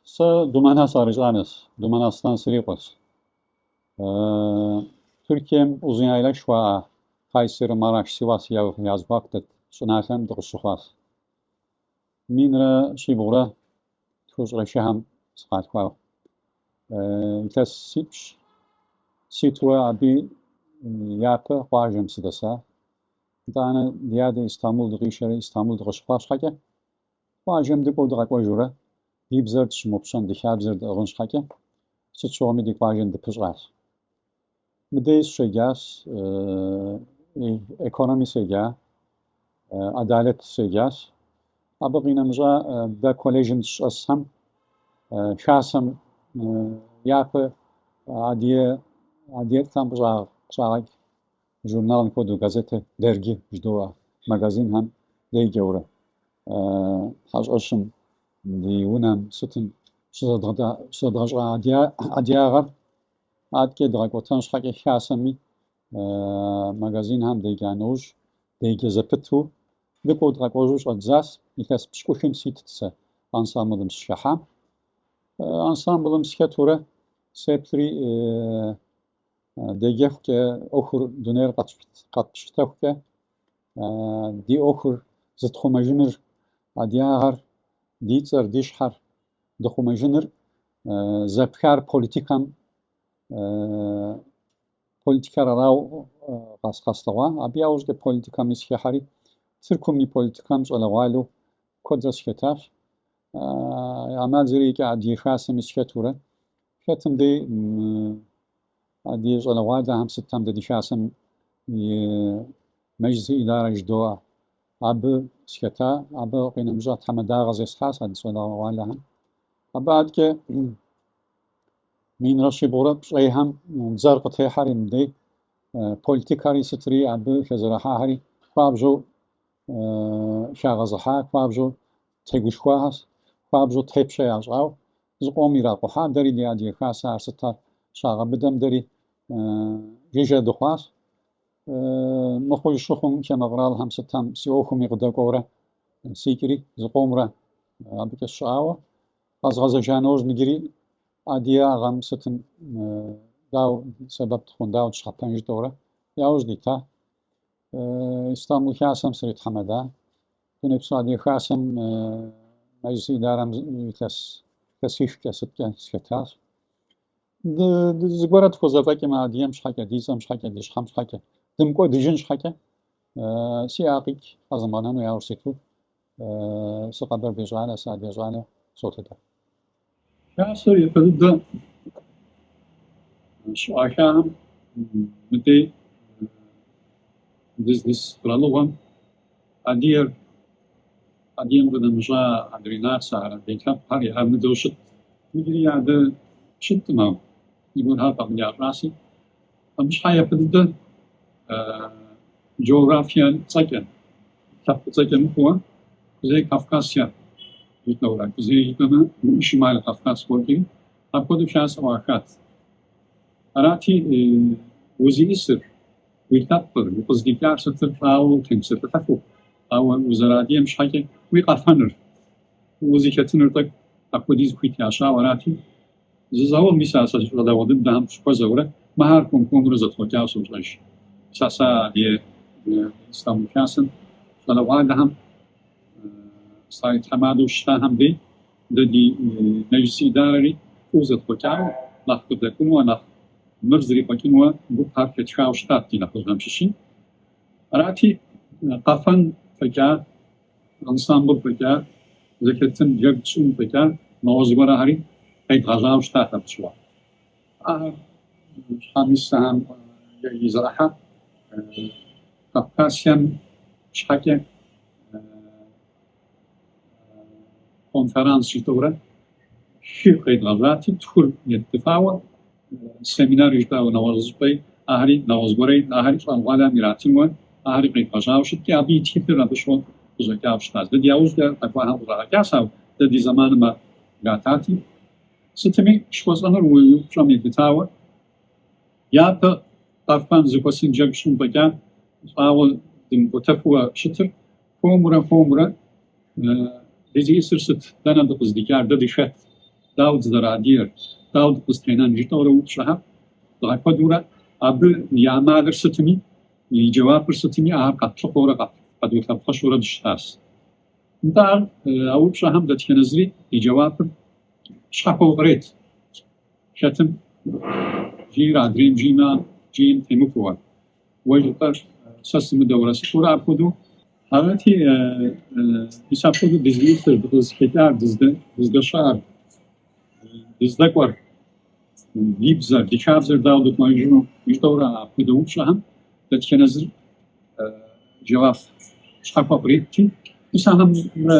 Сэ Думэнхэ сарищӏалэщ, Думэн Аслъэн срикъуэщ. Туркием Узуняйлэ жыхуаӏэ Кайсери, Мараш, Сивас я зэхуаку дэт щӏыналъэм дыкъыщыхъуащ. 1393 гъэм сыкъалъхуауэ. Илъэсипщӏ ситуэ абы япэ къуажэм сыдэса. Итӏанэ ди адэ Истамбул дыкъишэри Истамбул дыкъыщыхъуа щхьэкӏэ, къуажэм дыкӏуэу дыкъэкӏуэжурэ, ди бзэр тщымыгъупщэн, ди хабзэр дыӏыгъын щхьэкӏэ, сыт щыгъуэми ди къуажэм дыпыщӏащ. Мыдей сыщеджащ, экономи седжа, адалэт седжащ. Абы къинэмыщӏа дэ колледжым дыщӏэсхэм хасэм япэ адыгэлӏхэм къыщӏагъэкӏ журналым хуэдэу газетэ dergi жыдоӏэ магазинхэм деджэурэ хьэщӏэщым, ди унэм сытым щызэдгъэщӏа адыгагъэр адэкӏэ дгъэкӏуэтэн щхьэкӏэ хасэми магазинхэм деджа нэужь, деджэ зэпыту дыкӏуэу дыкъэкӏуэжу щӏэддзащ. Илъэс пщыкӏухым ситт сэ ансамблым сыщыхьам. Ансамблым сыхэтурэ сеплъри деджэхукӏэ ӏуэхур дунейр къэтпщытэхукӏэ ди ӏуэхур зытхъумэжыныр, адыгагъэр, ди цӏэр, ди щхьэр дыхъумэжыныр зэпхар политикэм, политикэр арауэ къэслъэгъуа. Абы яужькӏэ политикэми сыхыхьэри, Тыркум и политикэм щӏалэгъуалэу куэдрэ сыхэтащ. ӏэмал зэриӏэкӏэ Адыгэ Хасэми сыхэтурэ. Хэтым дей адыгэ щӏалэгъуалэхэм сытхэм дэ ди хасэм и meclis idare жыдоӏэ. Абы сыхэта, абы къинэмыщӏа тхьэмадагъэ зесхьащ адыгэ щӏалэгъуалэхэм. Абы адэкӏэ 1301-хэм дзэр къытехьэри мыдей политикэри сытри абы хэзэрыхьахэри хуабжьу хагъэзыхьа, хуабжьу тегушхуахэщ, хуабжьу тепщэ ящӏауэ зыкъом иракъухьа. Дэри ди Адыгэ Хасэ ар сытар щагъэбыдэм дэри жыжьэ дыхъуащ. Мыхъуж щыхъум хамэ къэралхэм сытхэм си ӏуэхуми къыдэкӏуэурэ сикӏри зыкъомрэ абыкӏэ сщыӏауэ. Къэзгъэзэжа нэужь иджыри адыгагъэм сытым дауэ сэбэп дыхъун, дауэ тщхьэпэн жытӏэурэ яужь дита. Истамбул Хасэм сритхьэмэда. Дунейпсо Адыгэ Хасэм meclis idarem илъэс илъэсихкӏэ сыткӏэ сыхэтащ. Зыгуэрэ тхузэфӏэкӏмэ адыгэм щхьэкӏэ, ди цӏэм щхьэкӏэ, ди щхьэм щхьэкӏэ, дымыкӏуэдыжын щхьэкӏэ, си ӏэ къикӏ къэзымыгъэнэну яужь ситу сыкъэбэрдей щӏалэ, сыадыгэ щӏалэ солъытэ. Хасэр япэ дыдэ щыӏуахахэм мыдей дыздис къэралыгъуэм адыгэр, адыгэм къинэмыщӏа адрей нацэхэр, адрей лъэпкъхэр ямыдэу щытт. Иджыри ядэ щыткъым, ауэ зыгуэрхэр къабыл ящӏаси. Абы щхьэ япэ дыдэ джеографие цӏэкӏэ, лъэпкъ цӏэкӏэ мыхъууэ Kuzey Kafkasya жытӏэурэ, Kuzey жытӏэмэ Şimal Кавказ къокӏри, апхуэдэу хасэ ӏуахат. Арати, узиӏысыр, уи лъэпкъыр, укъыздикӏар сытыр щӏауэ утемыпсэлъыхьыфу, ауэ узэрадыгэм щхьэкӏэ уи къэфэныр, узыхэтыныр тӏэкӏу апхуэдиз хуит ящӏауэ арати, зы заул мис а сэ щӏалэгъуэ дыдэхэм сыхуэзэурэ мыхэр хуэм-хуэмурэ зэтхъуэкӏауэ сощӏэж. Мис а сэ адыгэ Истамбул Хасэм щӏалэгъуалэхэм саритхьэмадэу щытахэм дей дэ ди meclis idaрэри фӏыуэ зэтхъуэкӏауэ, нэхъ къыдэкӏунуэ, нэхъ мыр зрихъуэкӏынуэ гупхэр хэтхауэ щытат ди нэхъыжьхэм щыщи. Арати, къэфэн фӏэкӏа, ансамбль фӏэкӏа, зэхэтын, джэгу тщӏын фӏэкӏа, нэгъуэщӏ зыгуэрхэри къедгъэжьауэ щытат абы щыгъуэ. Ахэр щхьэ мис ахэм и зы ӏыхьэ Кавказхэм щхьэкӏэ конферанс жытӏэурэ хы къедгъэжьати, тхур еттыфауэ, семинар жытӏауэ нэгъуэщӏ зыщӏыпӏэи, ахэри нэгъуэщӏ зыгуэри, ахэри щӏалэгъуалэм иратынуэ, ахэри къедгъэжьауэ щытти, абы и тхылъыр абы щыгъуэ къыщӏэкӏауэ щытащ. Дэ ди яужькӏэ къэкӏуахэм къыщӏагъэкӏащ, ауэ дэ ди зэманым ар иратати. Сытми, жыхуэсӏэнур уи упщӏэм елъытауэ, япэ къэфэн зэхуэсын джэгу щӏын фӏэкӏа щӏагъуэ дымыкӏуэтэфуэ щытыр, хуэмурэ хуэмурэ дызиӏысыр сыт, дэнэ дыкъыздикӏар, дэ дыхэт? Дауэ дызэрыадыгэр, дауэ дыкъызэтенэн жытӏэурэ упщӏэхэр дгъэкуэдурэ абы и ӏэмалыр сытми, и джэуапыр сытми ахэр къэтлъыхъуэурэ къэдулъэпхъэщурэ дыщытащ. Нтӏэ ар а упщӏэхэм дэтхэнэ зыри и джэуапыр щхьэхуэу кърет. Хэтым жиӏэр адрейм жиӏэмэ, жиӏэм темыхуэуэ. Уэ жыпӏэр сэ сымыдэурэ сытурэ апхуэдэу. Арати, мис апхуэдэу дызиӏысыр, дыкъызыхэкӏар, дыздэщыӏэр, дыздэкӏуэр, ди бзэр, ди хабзэр дауэ дыхъумэжыну жытӏэурэ апхуэдэ упщӏэхэм дэтхэнэ зыр жэуап щхьэхуэ къритти, мис ахэмрэ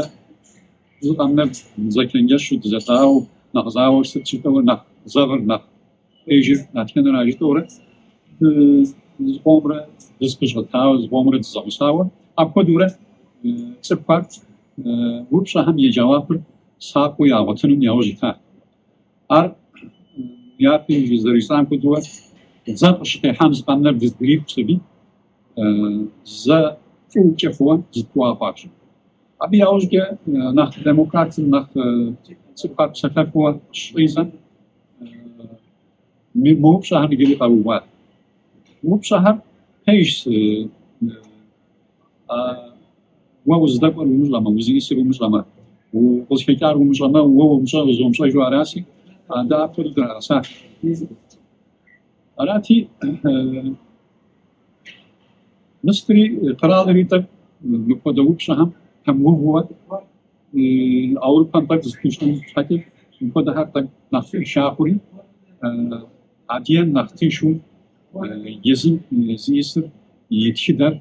зы къэмынэр дызэчэнджэщу, дызэдауэу, нэхъ захуэр сыт жытӏэурэ, нэхъ зэгъыр, нэхъ пэжыр дэтхэнэра жытӏэурэ зыкъомрэ дызэпыщӏэтауэ, зыкъомрэ дызэгъусауэ, апхуэдэурэ цӏыхухэр упщӏэхэм и жэуапыр сакъыу ягъуэтыным яужь итат. Ар япэм зэрыжысӏам хуэдэурэ дзэр къыщытехьам зы къэмынэр дыздрихущ аби, зэ тӏукӏэ хъууэ зэтеуа хъуащ. Абы яужькӏэ нэхъ демократым, нэхъ цӏыхухэр псэлъэфуэ къыщыщӏидзэм, мы упщӏэхэр иджыри къэуват. Упщӏэхэр пэжщ, уэ уздэкӏуэр умыщӏэмэ, узиӏысыр умыщӏэмэ, укъызыхэкӏар умыщӏэмэ, уэ зумыщӏэжу араси, дэ апхуэдэу драгъэсащ. Арати, мысри къэралри тӏэкӏу мыпхуэдэ упщӏэхэм пэмыувуэ Аурупэм тӏэкӏу зыпищӏын щхьэкӏэ мыпхуэдэхэр тӏэкӏу нэхъ иша хъури, адыгэм нэхъ тыншу езым зиӏысыр, и тхыдэр,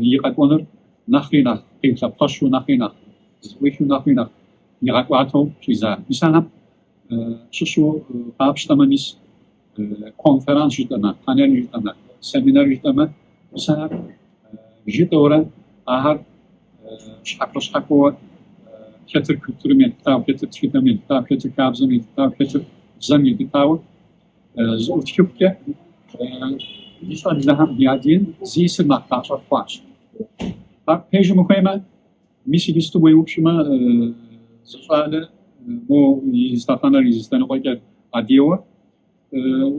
и къэкӏуэнур нэхъри нэхъ къиулъэпхъэщу, нэхъри нэхъ зыӏуихыу, нэхъри нэхъ игъэкӏуатэу щӏидза. Мис ахэм щыщу къапщтэмэ, мис конференс жытӏэмэ, панель жытӏэмэ, семинар жытӏэмэ, мис ахэр жытӏэурэ ахэр щхьэхуэ-щхьэхуэуэ хэтыр культурэм елъытауэ, хэтыр тхыдэм елъытауэ, хэтыр хабзэм елъытауэ, хэтыр бзэм елъытауэ зыӏутхыхукӏэ ди щӏэблэхэм ди адыгэм зиӏысыр нэхъ къащӏэф хъуащ. Ар пэжым ухуеймэ, мис иджыпсту уеупщӏмэ, зы щӏалэ мо и зы лъэхъэнэр и зы лъэныкъуэкӏэ адыгэуэ,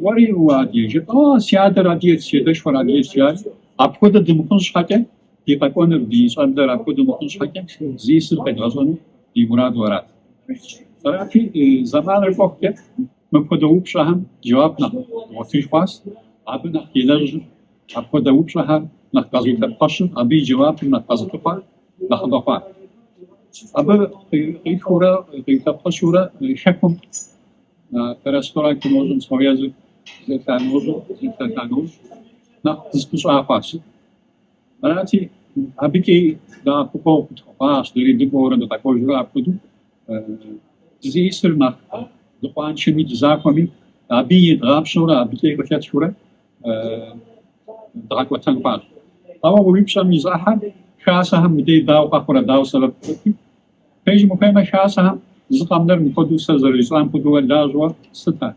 уэри уадыгэ жыпӏэ, о, си адэр адыгэт, си адэшхуэр адыгэт жаӏэри, апхуэдэ дымыхъун щхьэкӏэ, ди къэкӏуэныр, ди щӏэблэр апхуэдэ мыхъун щхьэкӏэ, зиӏысыр къедгъэщӏэну ди мураду арат. Арати, зэманыр кӏуэхукӏэ мыпхуэдэ упщӏэхэм жэуап нэхъ дгъуэтыж хъуащ, абы нэхъ елэжьыр, апхуэдэ упщӏэхэр нэхъ къэзыулъэпхъэщыр, абы и жэуапыр нэхъ къэзылъыхъуэр нэхъыбэ хъуат. Абы къихыурэ, къиулъэпхъэщурэ хэкум перестройкэ нэужьым, Союзыр зэлъа нэужьым, зэлъэлъа нэужь нэхъ дызыпыщӏа хъуащ. Арати, абыкӏи дэӏэпыкъуэгъу къытхуэхъуащ, дэри дыкӏуэурэ дыкъэкӏуэжурэ апхуэдэу дызиӏысыр нэхъ дыкъуаншэми дызахуэми, абы едгъапщэурэ, абыкӏи къыхэтхыурэ дгъэкӏуэтэн хъуащ. Ауэ уи упщӏэм и зы ӏыхьэр хасэхэм мыдей дауэ къэхъурэ, дауэ сэбэп хъурэ? Пэжым ухуеймэ, хасэхэм зы къэмынэр мыпхуэдэу сэ зэрыжысӏам хуэдэу лажьэуэ сыт ар?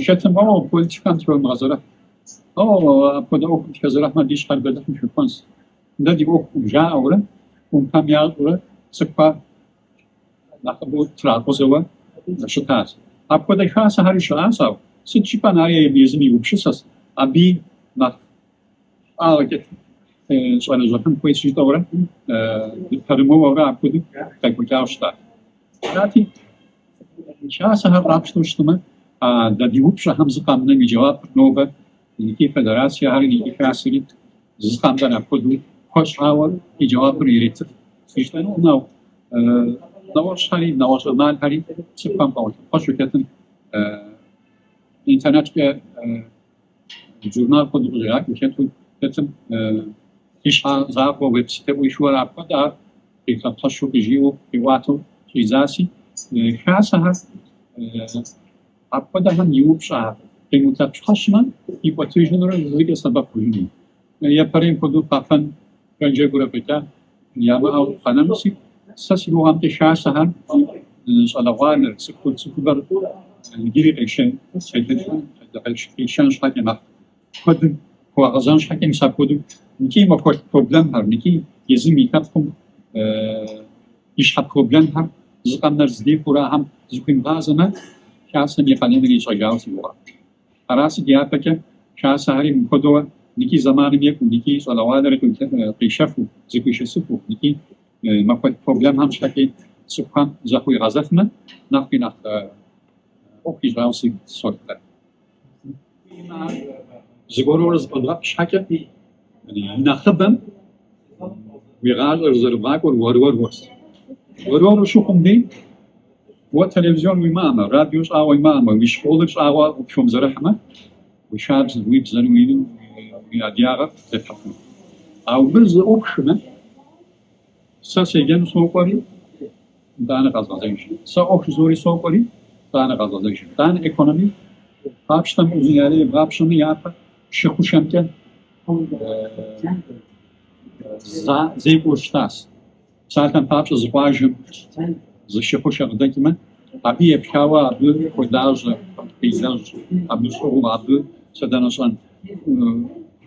Хэтым, о, политикэм тхуэмыгъэзэрыхь. О, апхуэдэ ӏуэхум тхэзэрыхьмэ, ди щхьэр бэлыхьым хэхуэнщ. Дэ ди ӏуэхукъым жаӏэурэ, ӏумпэм ящӏурэ цӏыхухэр нэхъыбэу тракъузэуэ щытащ. Апхуэдэ хасэхэри щыӏащ, ауэ сыт жыпӏэн, ар езым и гупсысэщ, абыи нэхъ фӏагъкӏэ щӏэлэжьыхьын хуейщ жытӏэурэ дыпэрымыуэурэ апхуэдэу къекӏуэкӏауэ щытащ. Арати, хасэхэр къапщтэу щытмэ, а дэ ди упщӏэхэм зы къэмынэм и жэуапыр нобэ икӏи федерацияхэри икӏи хасэри зы къэмынэр апхуэдэу хуэщӏауэ и жэуапыр иретыф. Жытӏэнукъым, ауэ нэгъуэщӏхэри, нэгъуэщӏ ӏэмалхэри цӏыхухэм къаулъэпхъэщу хэтым интернеткӏэ журнал хуэдэу къыщӏигъэкӏыу хэту хэтым и щхьэ закъуэ веб-сайтыр ӏуихыурэ апхуэдэ ар къилъэпхъэщу къыжиӏэу къиӏуатэу щӏидзаси, хасэхэр апхуэдэхэм и упщӏэ къимыулъэпхъэщмэ, икӏуэтыжынурэ зыкӏэ сэбэп хъужыну. Япэрейм хуэдэу къэфэн джэгурэ фӏэкӏа ямыӏэу къэнэнущи, сэ си гугъэмкӏэ хасэхэр щӏалэгъуалэр, цӏыхур, цӏыхубэр иджыри къишэн щхьэкӏэ нэхъ куэдым хуагъэзэн щхьэкӏэ мис апхуэдэу икӏи махуэлӏ проблемхэр, икӏи езым и лъэпкъым и щхьэ проблемхэр Зы къэмынэр зыдихьурэ ахэм зыхуимыгъазэмэ, хасэм и къалэныр ищӏэжауэ си гугъэкъым. Араси дяпэкӏэ хасэхэри мыпхуэдэуэ ныкӏи зэманым екӏуу, ныкӏи щӏалэгъуалэри къишэфу, зыхуишэсыфу, ныкӏи махуэлӏ проблемхэм щхьэкӏи цӏыхухэм захуигъэзэфмэ, нэхъри нэхъ ӏуэху ищӏауэ солъытэ. Зыгуэрурэ зыфӏэдгъэкӏ щхьэкӏэ, нэхъыбэм уи гъащӏэр зэрыбгъакӏуэр уэр-уэруэщ. Уэр-уэру щыхъум дей, уэ телевизион уимыӏэмэ, радио щӏагъуэ уимыӏэмэ, уи школыр щӏагъуэ къыпхуэмызэрыхьмэ, уи хабзэр, уи бзэр, уи адыгагъэр зепхьэфыну. Ауэ мыр зэӏупхмэ, сэ седжэну сокӏуэри, итӏанэ къэзгъэзэж. Сэ ӏуэху жызори сокӏуэри, итӏанэ къэзгъэзэж. Итӏанэ экономи къапщтэмэ, Узун-Яйлэ ебгъапщэмэ, япэ шы хъушэмкӏэ зекӏуэу щытащ. Псалъэм папщӏэ, зы къуажэм зы шы хъушэ къыдэкӏмэ, абы епхауэ абы хуэлажьэ, къилэжь, абы щӏыгъуу, абы сэ дэнэ щӏэн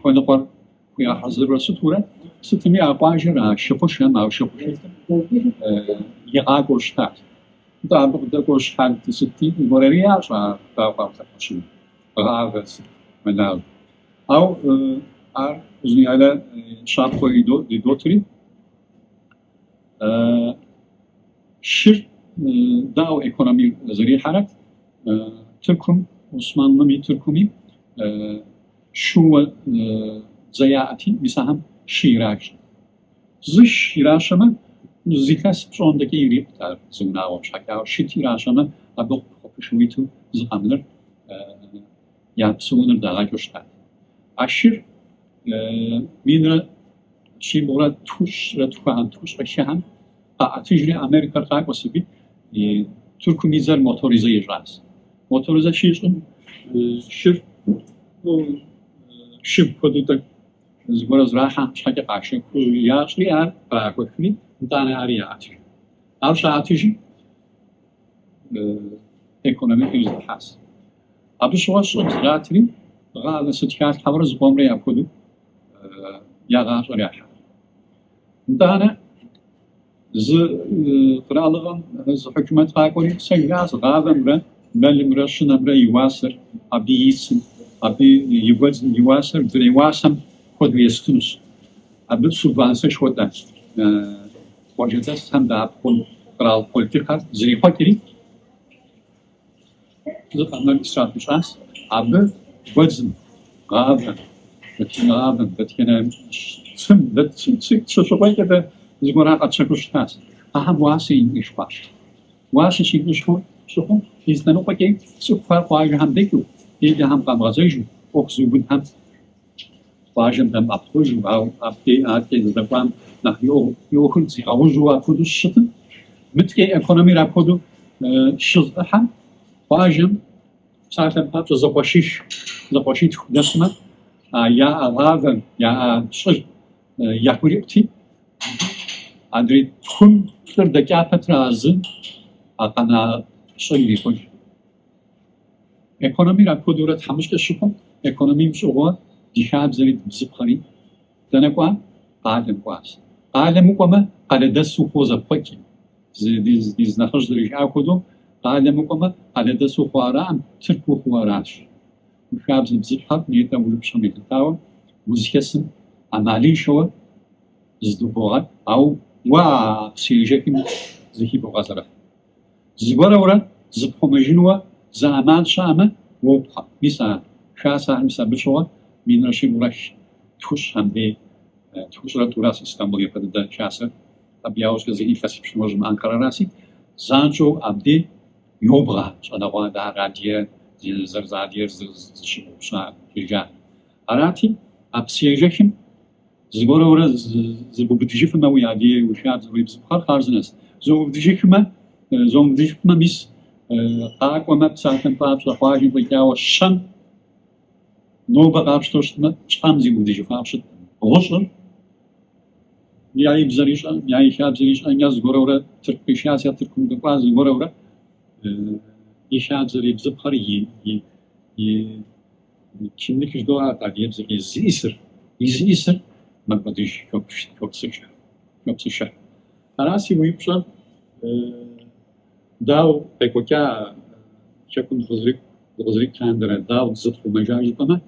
хуэныкъуэр хуигъэхьэзырурэ сытурэ, сытми а къуажэр а шы хъушэм, а шы хъушитӏым игъакӏуэу щытащ. Нтӏэ абы къыдэкӏуэу щхьэлти сытти, зыгуэрэри ящӏэ ар дауэ къаулъэпхъэщыну, гъавэ сыт мэлажьэ. Ауэ ар Узун-Яйлэ щапхъэу идотри, шыр дауэ экономир зэрихьэрэт, Тыркум, Османлыми Тыркуми шууэ дзэ яӏэти, мис ахэм шы иращэ. Зыш иращэмэ, зы илъэс пщӏондэкӏэ ирикъут ар зы унагъуэм щхьэкӏэ, ауэ шитӏ иращэмэ, абы къыпышуиту зы къэмынэр я псэуныр дагъэкӏыу щытат. А шыр 1393-хэм, тхущӏрэ хыхэм къаӏэтыжри Америкэр къакӏуэс аби, Тыркум и дзэр моторизэ ищӏащ. Моторизэ щищӏым шыр шыгу хуэдэу тӏэкӏу зыгуэрэ зрахьэм щхьэкӏэ къашэху ящӏри ар кърахуэхри, итӏанэ ари яӏэтыж. Ар щаӏэтыжым экономикэр зэхьащ. Абы щыгъуэ щӏым зратри, гъавэ сыт халъхьэурэ зыкъомрэ апхуэдэу я гъащӏэр яхьа. Итӏанэ зы къэралыгъуэм зы хьукумэт къакӏуэри, сэ жиӏащ гъавэмрэ мэлымрэ щынэмрэ и уасэр, абы и цым, абы и гуэдзым и уасэр дуней уасэм хуэдэу естынущ. Абы субвенцэшхуэ дэ къуажэдэсхэм дэӏэпыкъун къэрал политикэр зэрихъуэкӏри, зы къэмынэр исраф ищӏащ. Абы гуэдзым, гъавэм, дэтхэнэ гъавэм, дэтхэнэ цым, цы щыкъуейкӏэ дэ зыгуэрхэр къэтщэхуу щытащ. Ахэм уасэ иныж хъуащ. Уасэ щиныж щыхъум, и зы лъэныкъуэкӏи цӏыхухэр къуажэхэм дэкӏыу, делэхэм къамыгъэзэжу, ӏуэху зыубыдхэм къуажэм дэмыӏэпхъужу, ауэ абдей адэкӏэ зыдэкӏуам нэхъ и ӏуэхур зигъэужьу апхуэдэу щытым, мыткӏэ экономир апхуэдэу щызэӏыхьэм, къуажэм псалъэм папщӏэ зэкъуэших, зэкъуэшитху дэсмэ, яӏэ гъавэр, яӏэ щӏыр яхурикъути, адрей тхум лӏыр дэкӏа пэтрэ а зы а къэна щӏыр ирикъуж. Экономир апхуэдэурэ тхьэмыщкӏэ щыхъум, экономим щӏыгъуэ ди хабзэри ди бзыпхъэри дэнэ кӏуа? Къалэм кӏуащ. Къалэм укӏуэмэ, къалэдэс ухъуу зэпхъуэкӏ. Ди зы нэхъыжь зэрыжиӏа хуэдэу, къалэм укӏуэмэ, къалэдэс ухъуу араӏым, тырку ухъуу аращ. Уи хабзэ бзыпхъэр нетӏэ упщӏэм елъытауэ, узыхэсым ӏэмалыншэуэ зыдыбогъэкӏ, ауэ уэ а псыежэхым зыхибогъэзэрыхь. Зыгуэрурэ зыпхъумэжынуэ зы ӏэмал щыӏэмэ, уопхъуэ. Мис а хасэхэр мис абы щыгъуэ 1390-хэм дей 92-ращ Истамбул япэ дыдэ хасэр. Абы яужькӏэ зы илъэсипщӏ нэужьым Анкарараси, занщӏэу абдей йобгъэ щӏалэгъуалэхэр адыгэ зэрызыадыгэр зыщыгъупщэжа. Арати, а псыежэхым зыгуэрурэ зыбубыдыжыфмэ уи адыгэ, уи хабзэр, уи бзыпхъэр хъарзынэщ. Зумыубыдыжыхмэ, зумыубыдыжыфмэ, мис къакӏуэмэ, псалъэм папщӏэ, къуажэм къикӏауэ щэм, нобэ къапщтэу щытмэ, пщӏэм зиубыдыжыфауэ щыткъым. Гъущӏыр я и бзэр ищӏэм, я и хабзэр ищӏэм, я зыгуэрурэ Тырку къишащ, я Тыркум дэкӏуа зыгуэрурэ и хабзэр, и бзыпхъэр, и kimlik жыдоӏэ адыгэбзэкӏэ зиӏисыр, и зиӏисыр мэкӏуэдыж, хопсыхэ. Араси уи упщӏэр. Дауэ къекӏуэкӏа хэкум дыкъызэрикӏ лъандэрэ, дауэ зытхъумэжа жыпӏэмэ,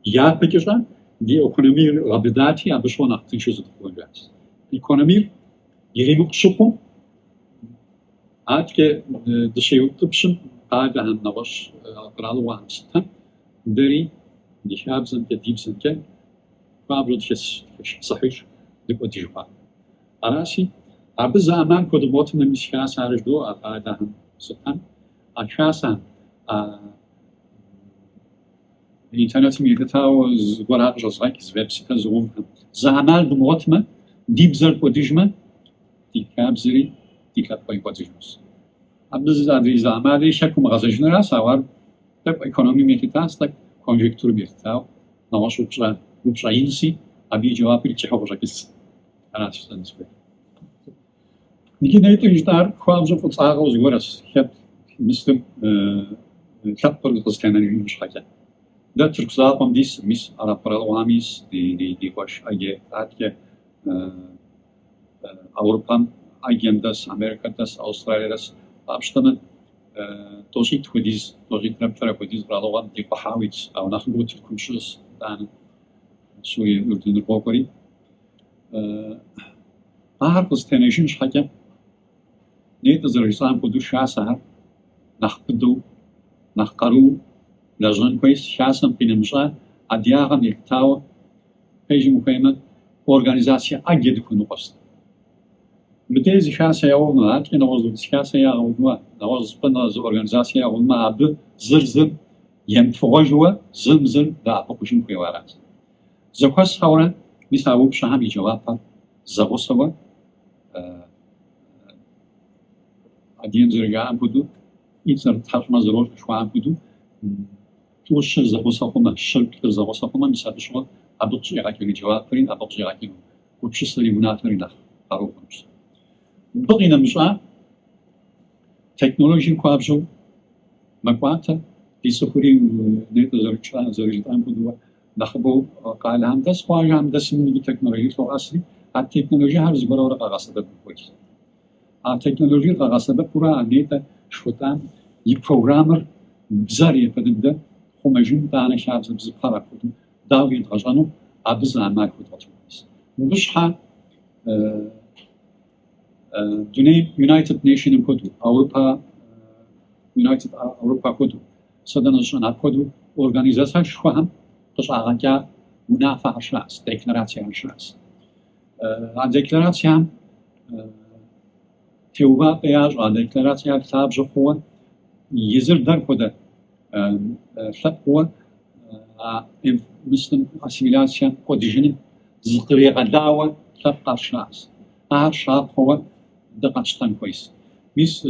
япэкӏэ щӏэ ди экономиер гъэбыдати, абы щыгъуэ нэхъ тыншу зытхъумэжащ. Экономиер иримыкъу щыхъум, адэкӏэ дыщеутӏыпщым, къалэхэм, нэгъуэщӏ къэралыгъуэхэм сытхэм, дэри ди хабзэмкӏэ, ди бзэмкӏэ хуабжьу дыхэшыпсыхьыж, дыкӏуэдыж хъуа. Араси, абы зы ӏэмал хуэдмыгъуэтмэ, мис хасэхэр жыдоӏэ а къалэхэм сытхэм, а хасэхэм, а интернетым елъытауэ зыгуэрхэр къыщӏэзыгъэкӏ, зы веб-сайтхэр зыгъэувхэм. Зы ӏэмал дымыгъуэтмэ, ди бзэр кӏуэдыжмэ, ди хабзэри, ди лъэпкъри кӏуэдыжынущ. Абы адрей зы ӏэмалри хэкум гъэзэжыныращ, ауэ ар тӏэкӏу экономием елъытащ, тӏэкӏу конъюнктурэм елъытауэ, нэгъуэщӏ упщӏэ инщи, абы и жэуапри кӏыхьу къыщӏэкӏынщ. Аращ жысӏэну сыхуейр. Иджы нетӏэ жытӏар хуабжьу фӏыцӏагъэу зыгуэрэщ лъэпкъ мыслым лъэпкъыр къызэтенэжын щхьэкӏэ. Дэ Тырку закъуэм дис, мис араб къэралыгъуэхэм ис, ди къуэш ӏэджэ адэкӏэ Европэм ӏэджэм дэс, Америкэ дэс, Аустралие дэс. Къапщтэмэ, тӏощӏитӏ хуэдиз, тӏощӏитӏрэ плӏырэ хуэдиз къэралыгъуэм дикъухьауэ итщ, ауэ нэхъыбэу Тыркум щыӏэщ, итӏанэ Сурие, Ürдыныр къокӏуэри. Ахэр къызэтенэжын щхьэкӏэ, нетӏэ зэрыжысӏам хуэдэу хасэхэр нэхъ быдэу, нэхъ къару лэжьэн хуейщ. Хасэм къинэмыщӏа адыгагъэм елъытауэ, пэжым ухуеймэ, организацие ӏэджэ дыхуэныкъуэщ. Мыдей зы хасэ ягъэувмэ, адэкӏэ нэгъуэщӏ зы хасэ ягъэувмэ, нэгъуэщӏ щӏыпӏэ зы организацие ягъэувмэ, абы зыр зыр емыфыгъуэжуэ, зым зыр дэӏэпыкъужын хуейуэ аращ. Зэхуэсхэурэ мис а упщӏэхэм и жэуапхэр зэгъусэуэ адыгэм зэрыжаӏэм хуэдэу, и цӏэр птхьэщӏмэ зэрощӏэ жыхуаӏэм хуэдэу, тӏу щыр зэгъусэ хъумэ, щыр плӏыр зэгъусэ хъумэ, мис абы щыгъуэ абы къыщӏигъэкӏыну жэуапри, абы къыщӏигъэкӏыну гупсысэри унафэри нэхъ къару хъунущ. Мыбы къинэмыщӏа технологиер хуабжьу мэкӏуатэ, ди цӏыхури нетӏэ зэрыжытӏам хуэдэу нэхъыбэу къалэхэм дэс, къуажэхэм дэсым иджы технологие лъоӏэсри, а технологиехэр зыгуэрурэ къэгъэсэбэпын хуейщ. А технологиер къэгъэсэбэпурэ а нетӏэ жыхуэтӏам и программэр бзэр япэ дыдэ хъумэжын, итӏанэ хабзэ бзыпхъэр апхуэдэу дауэ едгъэщӏэну, абы зы ӏэмал хуэдгъуэтын хуейщ. Мыбы щхьэ дуней United Nation-м хуэдэу, Европа, United Европа хуэдэу, сэ дэнэ сщӏэн, апхуэдэу организацэшхуэхэм къыщӏагъэкӏа унафэхэр щыӏэщ, декларациехэр щыӏэщ. А декларациехэм теувапӏэ ящӏ, а декларациехэр лъабжьэ хъууэ, езыр дэр хуэдэ лъэпкъыуэ а мыслым ассимиляцием кӏуэдыжыным зыкъригъэлауэ лъэпкъхэр щыӏэщ. Ахэр щапхъэуэ дэ къэтщтэн хуейщ. Мис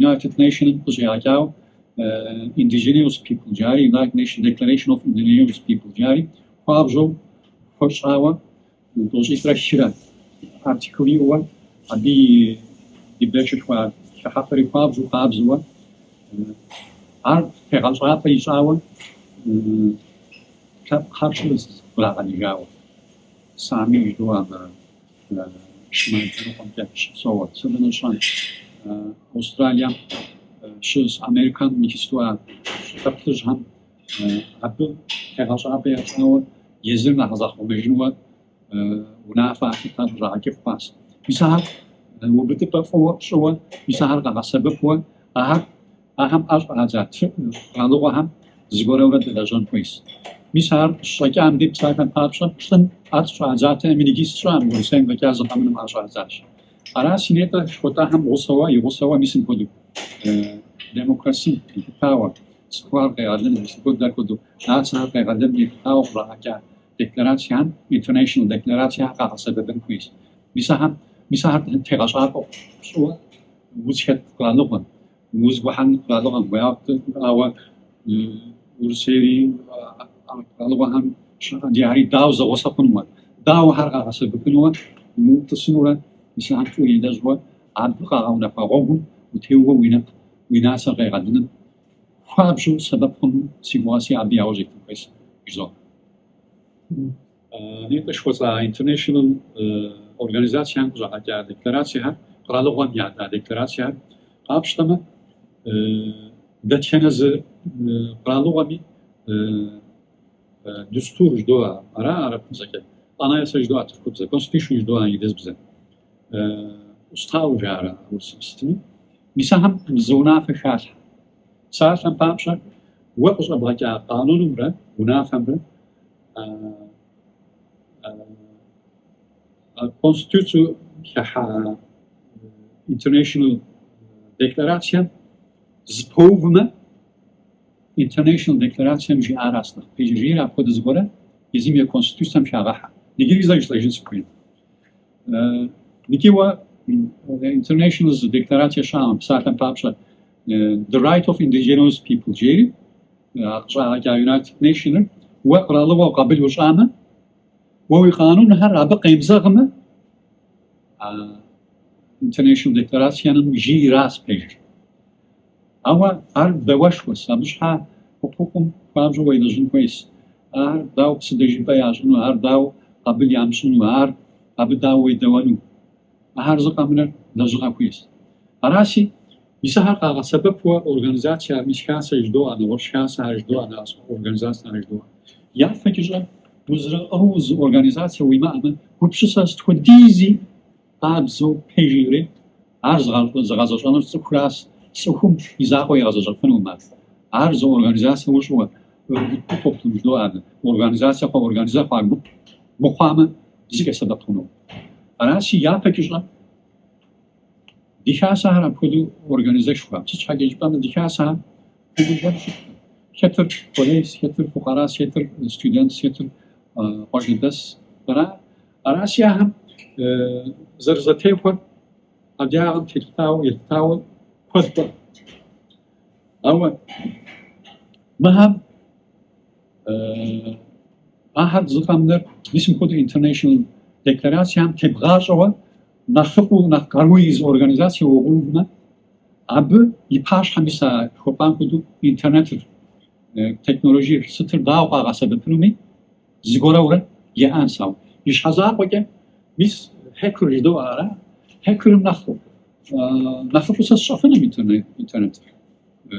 United Nation-м къыщӏигъэкӏауэ Indigenous People жари, United Nation Declaration of Indigenous People жари, хуабжьу хуэщӏауэ 93 артикл иӏэуэ, абы и блэкӏышхуэ хыхьэпэри хуабжьу къабзэуэ, ар тегъэщӏапӏэ ищӏауэ лъэпкъхэр щыӏэщ зыкърагъэлыжауэ. Сами жыдоӏэ абы шымал лъэныкъуэмкӏэ щыпсэуэ. Сэ дэнэ сщӏэн, Австралием щыщ, Америкэм иджыпсту а щӏыпӏэ плъыжьхэм абы тегъэщӏапӏэ ящӏауэ езыр нэхъ захъумэжынуэ унафэ ахэр къыщӏагъэкӏыф хъуащ. Мис ахэр убыдыпӏэ фӏыуэ пщӏыуэ, мис ахэр къэгъэсэбэпуэ, ахэр ахэм ӏэ щӏадза къэралыгъуэхэм зыгуэрурэ дэлэжьэн хуейщ. Мис ар къыщыщӏэкӏам дей псалъэм папщӏэ плӏым ӏэ щӏадзатэкъым, иджы сщӏам Урысейм фӏэкӏа зы къэмыным ӏэ щӏадзащ. Аращи, нетӏэ жыхуэтӏахэм гъусэуэ, и гъусэуэ мис мыпхуэдэу демокрасим елъытауэ, цӏыхухэр къегъэлыным, мис мыпхуэдэу дэр хуэдэу нацэхэр къегъэлыным елъытауэ къыщӏагъэкӏа декларациехэм, international декларациехэр къагъэсэбэпын хуейщ. Мис ахэм, мис ахэр тегъэщӏапӏэ пщӏыуэ узыхэт къэралыгъуэм, узыгухьэн къэралыгъуэм, ауэ Урысейри къэралыгъуэхэм щыӏэ дауэ зэгъусэ хъунуэ, дауэ ахэр къагъэсэбэпынуэ, мыутӏысынурэ, мис ахэм фӏыуэ елэжьуэ, абы къагъэунэхуа гъуэгум утеууэ уи нацэр къегъэлыным хуабжьу сэбэп хъуну си гугъэси абы яужь итын хуейщ жызоӏэ. Нетӏэ жыхуэсӏа international организациехэм къыщӏагъэкӏа декларациехэр, къэралыгъуэм ята декларациехэр Къапщтэмэ, дэтхэнэ зы къэралыгъуэми дустур жыдоӏэ, ара арабыбзэкӏэ, anayasa жыдоӏэ тыркубзэ, constitution жыдоӏэ инджылызыбзэ, устав жаӏэрэ урысым сытми. Мис ахэм зы унафэ халъхьэ. Псалъэм папщӏэ, уэ къыщӏэбгъэкӏа къанунымрэ унафэмрэ Конституцэм хыхьа International декларацием зэпэувмэ, International декларацием жиӏаращ нэхъ пэжыр, жиӏэр апхуэдэ зыгуэрэ езым я Конституцэм хагъэхьэ. Иджыри зэ жысӏэжын сыхуейм. Иджы уэ International зы декларацие щыӏэкъым, псалъэм папщӏэ, The Right of Indigenous People жери, къыщӏагъэкӏа United Nation-р уэ къэралыгъуэу къабыл ущӏамэ, уэ уи къанунхэр абы къемызэгъмэ, а International декларацием жиӏэращ пэжыр. Ауэ ар дауэшхуэщ, абы щхьа хьукъукъым хуабжьу уелэжьын хуейщ. Ар дауэ псыдэжыпӏэ ящӏыну, ар дауэ къабыл ямыщӏыну, ар абы дауэ уедэуэну. Ахэр зы къэмынэр лэжьыгъэ хуейщ. Аращи, мис ахэр къагъэсэбэпуэ организацие, мис хасэ жыдоӏэ, нэгъуэщӏ хасэхэр жыдоӏэ, нэгъуэщӏ организацэхэр жыдоӏэ. Япэкӏыщӏэ узэрыӏыгъыу зы организацие уимыӏэмэ, гупсысэ сыт хуэдизи къабзэу пэжу ирет, ар зыгъэзэщӏэнур цӏыхуращ, цӏыхум и закъуэ игъэзэщӏэфынукъым ар. Ар зы организацие ущӏыуэ, örgütlü toplum жыдоӏэ абы, организацие хъуа, организэ хъуа гуп мыхъуамэ, зыкӏэ сэбэп хъунукъым. Аращи, япэкӏыщӏэ ди хасэхэр апхуэдэу организэшхуэ. Сыт щхьэкӏэ жыпӏэмэ, ди хасэхэр хуэмыгуэр щыткъым. Хэтыр къулейщ, хэтыр фукъаращ, хэтыр студентщ, хэтыр къуажэдэс. Ара? Аращи, ахэм зэрызэтехуэр адыгагъэм телъытауэ, елъытауэ куэд кӏуэ. Ауэ мыхэм ахэр зы къэмынэр мис мыпхуэдэу International декларацием тебгъащӏэуэ нэхъыфӏу, нэхъ къару зы организацие угъэувмэ, абы и пащхьэм мис а жыхуэпӏам хуэдэу интернетыр, технологиер сытыр дауэ къагъэсэбэпынуми зыгуэрэурэ еӏэнщ. Ауэ и щхьэ закъуэкӏэ мис хакер жыдоӏэ, ара? Хакерым нэхъыфӏу сэ сщӏэфынум интернетыр,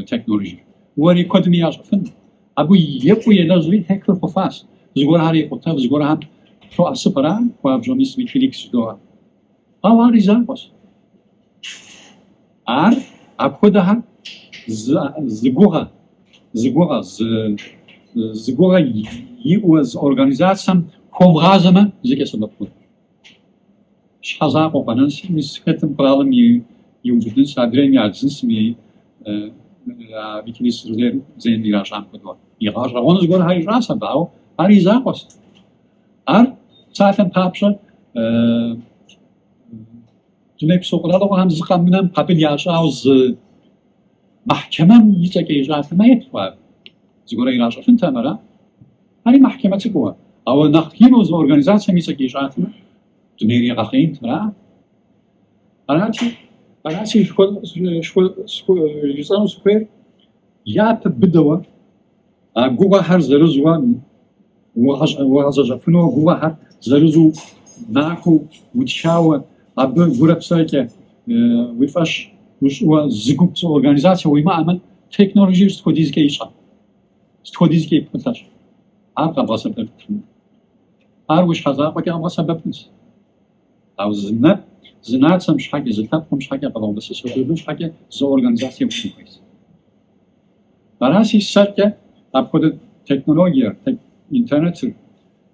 технологиер. Уэри куэдми ящӏэфын. Абы екӏуу елэжьри хакер хъуфащ. Зыгуэрхэр икъутэф, зыгуэрхэм лъоӏэсыф, ара? Хуабжьу мис Wikileaks жыдоӏэ. Ауэ ар и закъуэщ. Ар апхуэдэхэр зы гугъэ, зы гугъэ, зы гугъэ иӏэу зы организацэм хуомыгъазэмэ, зыкӏэ сэбэп хъуну. Щхьэ закъуэ къэнэнщи, мис хэтым къэралым иубыдынщ, адрейм ядзынщ, ми а Wikileaks зейм иращӏам хуэдэу. Игъэщӏэгъуэну зыгуэрхэр ищӏащ абы, ауэ ар и закъуэщ. Ар псалъэм папщӏэ дунейпсо къэралыгъуэхэм зы къэмынэм къабыл ящӏауэ зы мэхькэмэм и цӏэкӏэ ищӏатэмэ еплъу ар. Зыгуэрэ иращӏэфынтэм, ара? Ари мэхькэмэ цӏыкӏууэ. Ауэ нэхъ ину зы организацэм и цӏэкӏэ ищӏатэмэ, дунейр игъэхъеинт, ара? Арати, арати жысӏэну сыхуейр япэ быдэуэ а гугъэхэр зэрызуэ угъэзэщӏэфыну гугъэхэр зэрызу махуэу утхауэ, абы гурэ псэкӏэ уи фӏэщ ущӏыуэ зы гуп зы организацие уимыӏэмэ, технологиер сыт хуэдизкӏэ ищӏэ, сыт хуэдизкӏэ ипхъулъэщ. Ар къэбгъэсэбэпыфыну. Ар уи щхьэ закъуэкӏэ къэбгъэсэбэпынщ. Ауэ зы нацэм щхьэкӏэ, зы лъэпкъым щхьэкӏэ къэбгъэсэбэпын щхьэкӏэ зы организацие уиӏэн хуейщ. Аращи, сэркӏэ апхуэдэ технологиер, интернетыр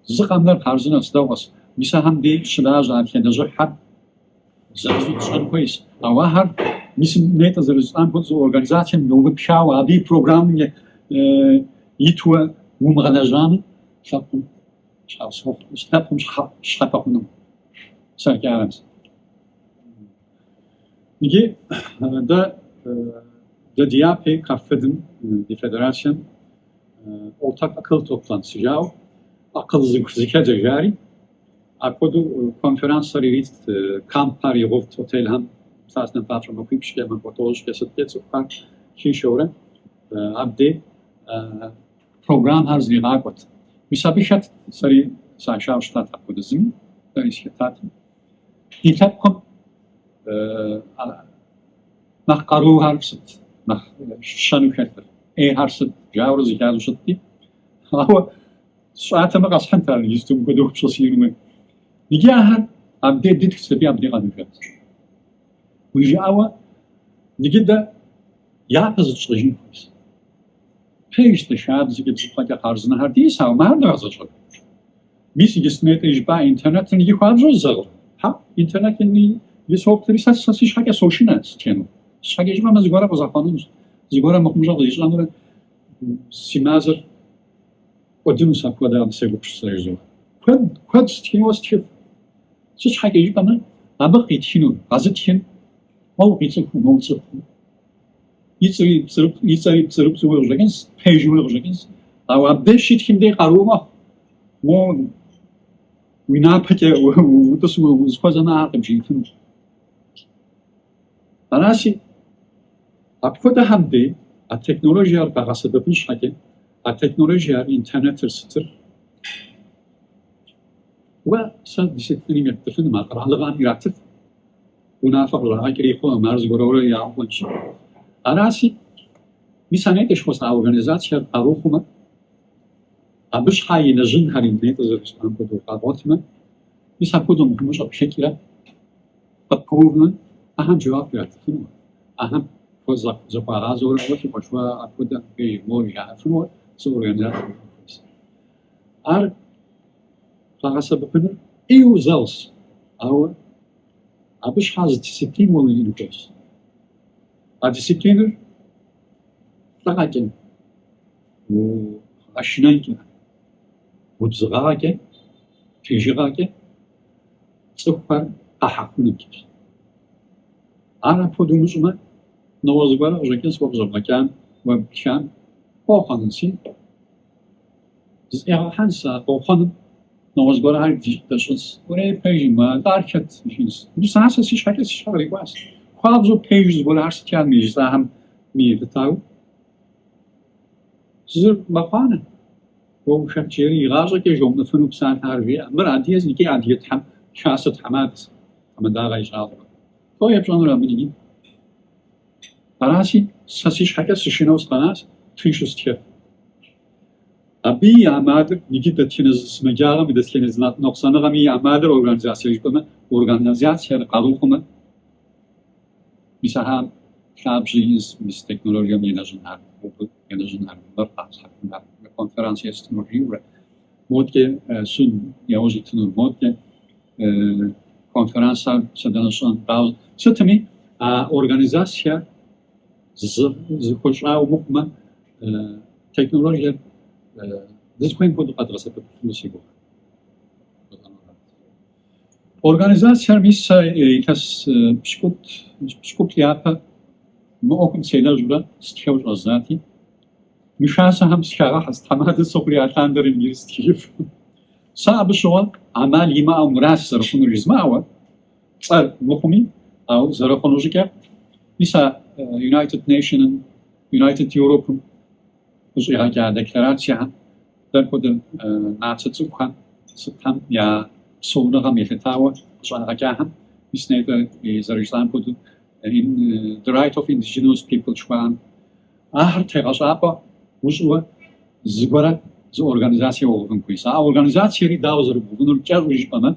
зы къэмынэр хъарзынэщ, дэгъуэщ. Мис ахэм дей щылажьэ адыгэ лэжьыхьхэр зэрызу тщӏэн хуейщ. Ауэ ахэр мис нетӏэ зэрыжысӏам хуэдэу зы организацием еупхауэ, абы и программэм итуэ умыгъэлэжьамэ, лъэпкъым лъэпкъым щхьэпэ хъунукъым. Сэркӏэ аращ. Иджы дэ ди япэ КАФФЕД-м, ди федерацием ortak akıl toplantısı жаӏэу акъыл зэхэдзэ жари, апхуэдэу конференцэр иритт, кампхэр игъэувт отелхэм, псалъэм папщӏэ махуипщӏкӏэ, махуэ тӏощӏкӏэ, сыткӏэ цӏыхухэр хишэурэ абдей программхэр зригъакӏуэт. Мис абы хэтт, сэри сашауэ щытат апхуэдэ зыми, сэри сыхэтат. Ди лъэпкъым Нэхъ къарухэр сыт, нэхъ щэну хэлъыр, ӏейхэр сыт, жаӏэурэ зэхадзу щытти. Ауэ сщӏатэмэ къэсхьынт ар иджысту мыпхуэдэу упщӏэ сиӏэнуми. Иджы ахэр абдей дытхщ аби абдей къэнэжащ. Уи жыӏэуэ иджы дэ япэ зытщӏыжын хуейщ. Пэжщ, дэ шабзэкӏэ, бзыпхъэкӏэ хъарзынэхэр диӏэщ, ауэ мыхэр дгъэзэщӏэн хуейщ. Мис иджысту нетӏэ жыпӏа интернетыр иджы хуабжьу зэгъыр. Хьэ, интернетым иджы соплъри, сэ сэ си щхьэкӏэ сошынэ стхыну. Щхьэкӏэ жыпӏэмэ, зыгуэрэ къызэхъуэнынущ, зыгуэрэ мыхъумыщӏэ къызищӏэнурэ си мазэр кӏуэдынущ апхуэдэ абы сегупсысрэ жызоӏэ. Куэд, куэд стхынуэ стхыф. Сыт щхьэкӏэ жыпӏэмэ, абы къитхынур, а зытхым уэ укъицӏыхуу, уэ уцӏыхуу. И цӏэри и цӏэри пцӏырыпцӏыуи къыщӏэкӏынщ, пэжуи къыщӏэкӏынщ. Ауэ абдеж щитхым дей къару мэхъу. Мо уи напэкӏэ утӏысу узыхуэзэмэ, ар къыбжиӏэфынущ. Аращи, апхуэдэхэм дей а технологиер къэгъэсэбэпын щхьэкӏэ, а технологиер, интернетыр сытыр, уэ сэ дисциплинэм еттыфыным, а къэралыгъэм иратыф. Унафэ къыщӏагъэкӏри хъуӏым, ар зыгуэрурэ яухуэнщ. Аращи, мис а нетӏэ жыхуэсӏа организациер къару хъумэ, абы щхьа елэжьынхэри нетӏэ зэрыжысӏам хуэдэу къагъуэтмэ, мис апхуэдэу мыхъумыщӏэ плъэкӏрэ къыппэувмэ, ахэм жэуап иратыфынуэ, ахэм зыхуагъазэурэ уэ си къуэш, уэ апхуэдэ мор жаӏэфынуэ зы организацэ ухуэн хуейщ. Ар къэгъэсэбэпыныр ӏейуэ зэгъщ, ауэ абы щхьа зы дисциплин уэ уиӏэн хуейщ. А дисциплиныр лӏыгъэкӏэ, укъэшынэнкӏэ, губзыгъагъэкӏэ, пэжыгъэкӏэ цӏыхухэр къэхьэхунымкӏэщ. Ар апхуэдэу умыщӏмэ, нэгъуэщӏ зыгуэрэ къыщӏэкӏынщ уэ къыщӏэбгъэкӏам, уэ птхам, къохъуэнынщи, зыӏегъэхьэнщ а къохъуэным, нэгъуэщӏ зыгуэрхэр дэщӏынщ. Уэрей пэжым, атӏэ ар хэт жиӏэнщ. Мис ар сэ си щхьэкӏэ си щхьэ кърикӏуащ. Хуабжьу пэжу зыгуэрхэр стхам мы жысӏахэм елъытауэ. Зыр мэхъуанэ, уэ ухэт жери игъащӏэкӏэ жомыӏэфыну псалъэхэр жеӏэ. Мыр адыгэщ икӏи адыгэ тхьэм хасэ тхьэмадэщ, тхьэмадагъэ ищӏауэ. Лӏо епщӏэнур абы иджы. Аращи, сэ си щхьэкӏэ сышынэу сыкъэнащ, тыншу стхыф. Абы и ӏэмалыр иджы дэтхэнэ зы сымаджагъэми, дэтхэнэ зы ныкъусаныгъэми и ӏэмалыр организацие жыпӏэмэ, организациер къару хъумэ, мис ахэм лъабжьэ иӏэщ, мис технологием елэжьынхэр, мобы елэжьынхэр, мыр къащхьэпынхэр, конференц естынур жиӏэурэ, модкӏэ суд яужь итынур, модкӏэ конференцэр сэ дэнэ щӏэн, дауэ, сытми а организациер зыхуэщӏауэ мыхъумэ, технологиер дызыхуейм хуэдэу къэдгъэсэбэпыфыну си гугъэ. Организациер мис сэ илъэс пщыкӏуплӏ япэ мы ӏуэхум селэжьурэ стхэу щӏэздзати, мы хасэхэм сыхагъэхьэс, тхьэмадэ сыхъури алъандэрэ иджыри стхыжыф. Сэ абы щыгъуэ ӏэмал имыӏэу мыращ зэрыхъунур жызмыӏауэ, цӏэр мыхъуми, ауэ зэрыхъуну щӏыкӏэр, мис а United Nation-м, United Europe-м къыщӏигъэкӏа декларациехэм, дэр хуэдэ нацэ цӏыкӏухэм, сытхэм я псэуныгъэм елъытауэ къыщӏагъэкӏахэм, мис нетӏэ зэрыжысӏам хуэдэу, The Right of Indigenous People жыхуаӏэм, ахэр тегъэщӏапӏэ ущӏыуэ зыгуэрэ зы организацие угъэувын хуейщ. А организациери дауэ зэрыбгъэувынур кӏэщӏу жыпӏэмэ,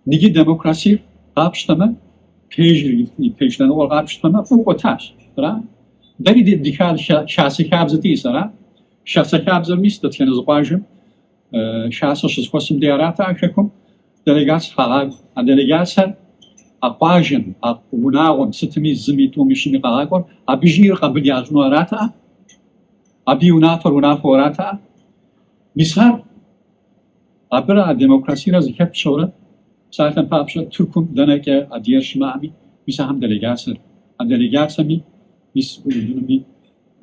ныджы демокрасиер къапщтэмэ, пэжыр и пэж лъэныкъуэр къапщтэмэ, фӏыуэ кӏуэтащ, ара? Дэри ди хасэ хабзэ диӏэщ, ара? Хасэ хабзэр мис дэтхэнэ зы къуажэм хасэ щызэхуэсым дей арат а хэкум делегацэ къагъакӏуэ. А делегацэр а къуажэм, а унагъуэм, сытми, зыми, тӏуми, щыми къагъакӏуэр, абы жиӏэр къабыл ящӏыну аратэӏэ? Абы и унафэр унафэу аратэӏэ? Мис ар абырэ а демокрасирэ зыхэпщэурэ, псалъэм папщӏэ, Тыркум дэнэкӏэ адыгэр щымыӏэми, мис ахэм делегацэр, а делегацэми, мис Урдынми,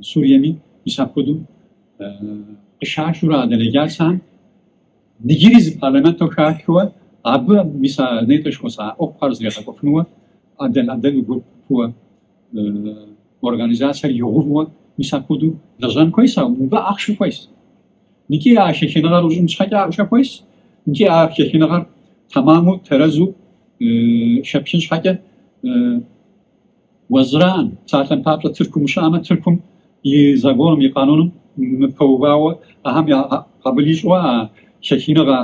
Суриеми, мис апхуэдэу къыхахыурэ а делегацэхэм ныджыри зы парламенту хахыуэ, абы мис а нетӏэ жыхуэсӏа ӏуэхухэр зригъэкӏуэфынуэ, адэл-адэлу гупуэ организациер игъувуэ, мис апхуэдэу лэжьэн хуейщ, ауэ мыбы ахъшэ хуейщ. Икӏи а хэхыныгъэр ущӏын щхьэкӏэ ахъшэ хуейщ, икӏи а хэхыныгъэр тэмаму, тэрэзу хэпхын щхьэкӏэ. Уэзраӏым, псалъэм папщӏэ, Тыркум ущыӏэмэ, Тыркум и законым, и къануным мыпэувауэ, ахэм я къабыл ищӏуэ а хэхыныгъэ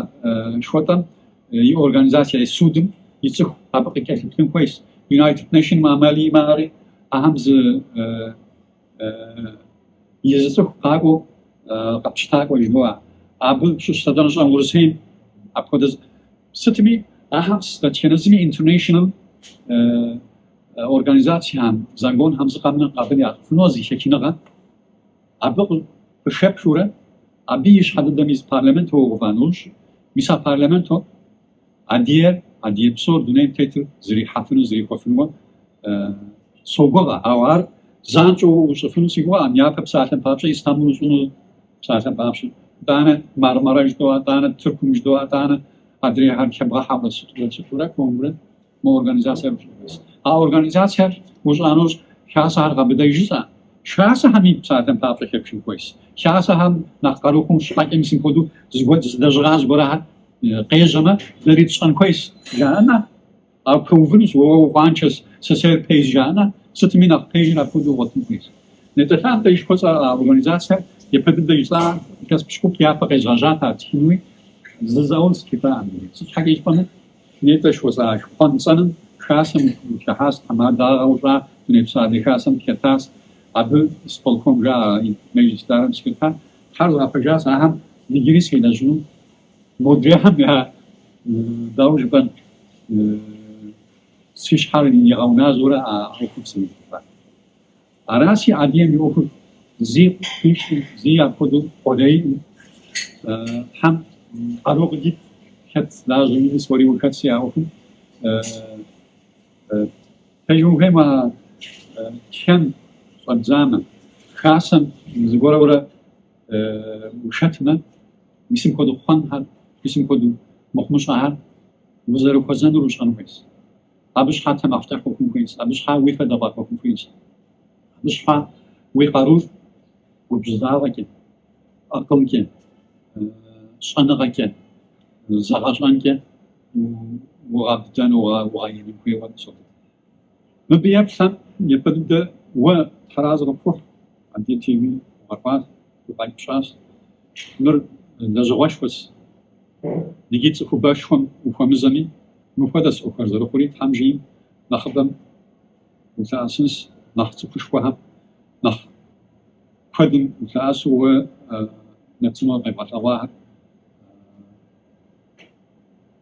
жыхуэтӏэм и организацие, и судым и цӏыху абы къыкӏэлъыплъын хуейщ. United Nation ӏэмал имыӏэ ари, ахэм зы и зы цӏыху къакӏуэу къэпщытакӏуэ жыдоӏэ. Абы щыщ сэ дэнэ щӏэн Урысейм апхуэдэ сытми, ахэм дэтхэнэ зыми international организациехэм, законхэм зы къэмынэ къабыл ящӏыфыну зы хэхыныгъэ. Абы къыхэпхыурэ, абы и щхьэ дыдэм и зы парламент угъэува нэужь, мис а парламенту адыгэр, адыгэ псор дунейм тетыр зэрихьэфыну, зэрихуэфынуэ согугъэ. Ауэ ар занщӏэу ущӏыфыну си гугъэкъым. Япэ псалъэм папщӏэ Истамбул ущӏыну псалъэм папщӏэ. Итӏанэ Мармарэ жыдоӏэ, итӏанэ Тыркум жыдоӏэ, итӏанэ адрейхэр хэбгъэхьэурэ сытурэ, сытурэ хуэмурэ мы организациер ущӏын. А организациер ущӏа нэужь, хасэхэр гъэбыдэж жысӏэ. Хасэхэми псалъэм папщӏэ хэпхын хуейщ. Хасэхэм нэхъ къару хъун щхьэкӏэ мис мыпхуэдэу зыгуэр зы лэжьыгъэ зыгуэрхэр къежьэмэ, дэри тщӏэн хуейщ жаӏэмэ, ар пэувынущ, уэ укъуаншэщ, сэ сейр пэж жаӏэмэ, сытми нэхъ пэжыр апхуэдэу гъуэтын хуейщ. Нетӏэ лъандэ жыхуэсӏэ а организациер япэ дыдэ жысӏа илъэс пщыкӏуплӏ япэ къезгъэжьат ар тхынуи, зы заул сытхыфаӏым. Сыт щхьэкӏэ жыпӏэмэ, нетӏэ жыхуэсӏа хъуэн-цӏэным хасэм хыхьащ, тхьэмадагъэ ущӏа, Дунейпсо Адыгэ Хасэм хэтащ, абы исполком жаӏэ меджлис идарэм сыхэта. Тхьэр згъэпэжащ, ахэм иджыри селэжьыну. Модрейхэм я, дауэ жыпӏэн, си щхьэр игъэуназэурэ а ӏуэхум сымыхуэфа. Араси адыгэм и ӏуэхур зи къищӏым, зи апхуэдэу къулейкъым. Тхьэм къару къыдит, хэт лажьэми, мис уэри ухэтси а ӏуэхум. Пэжу ухуеймэ, тхэн щӏэбдзамэ, хасэм зыгуэрурэ ухэтмэ, мис мыпхуэдэу хъуэнхэр, мис мыпхуэдэу мыхъумыщӏэхэр узэрыхуэзэнур ущӏэн хуейщ. Абы щхьэ тэмакъкӏыхь ухъун хуейщ, абы щхьэ уи фэ дэбгъэхуэхун хуейщ, абы щхьэ уи къарур губжьыдагъэкӏэ, акъылкӏэ, щӏэныгъэкӏэ, зэгъэщӏэнкӏэ угъэбыдэн, угъэинын хуейуэ солъытэ. Мыбы еплъэм, япэ дыдэ уэ тхьэразэ къыпхухъу, Адыгэ ТВ укъэкӏуащ, гукъэкӏ пщӏащ. Мыр лэжьыгъэшхуэщ. Иджы цӏыхубэшхуэм ухуэмызэми, мыпхуэдэщ ӏуэхухэр зэрыхъури, Тхьэм жиӏэм нэхъыбэм улъэӏэсынщ, нэхъ цӏыхушхуэхэм, нэхъ куэдым улъэӏэсу уэ нэтыну къебгъэлъэгъуахэр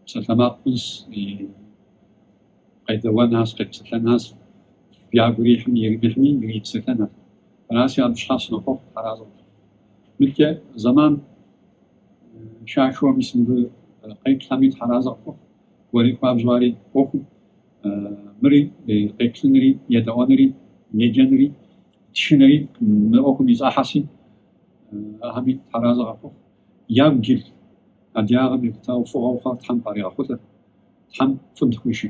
псалъэмакъ хъунщ, къедэуэнащ, къепсэлъэнащ, ягу ирихьми иримыхьми ирипсэлъэнащ. Араси абы щхьэ сынохъуэхъу, тхьэразэ къыпхухъу. Мыдкӏэ зэман хахыуэ мис мыбы къеплъхэми тхьэразэ къыпхухъу, уэри хуабжьу ари ӏуэхум мыри къеплъынри, едэӏуэнри, еджэнри, тхынри мы ӏуэхум и зы ӏыхьэси, ахэми тхьэразэ къахухъу. Ягу илъ адыгагъэм елъытауэ фӏыгъуэу хъуар Тхьэм къаригъэхъулӏэ, Тхьэм фӏым дыхуишэ.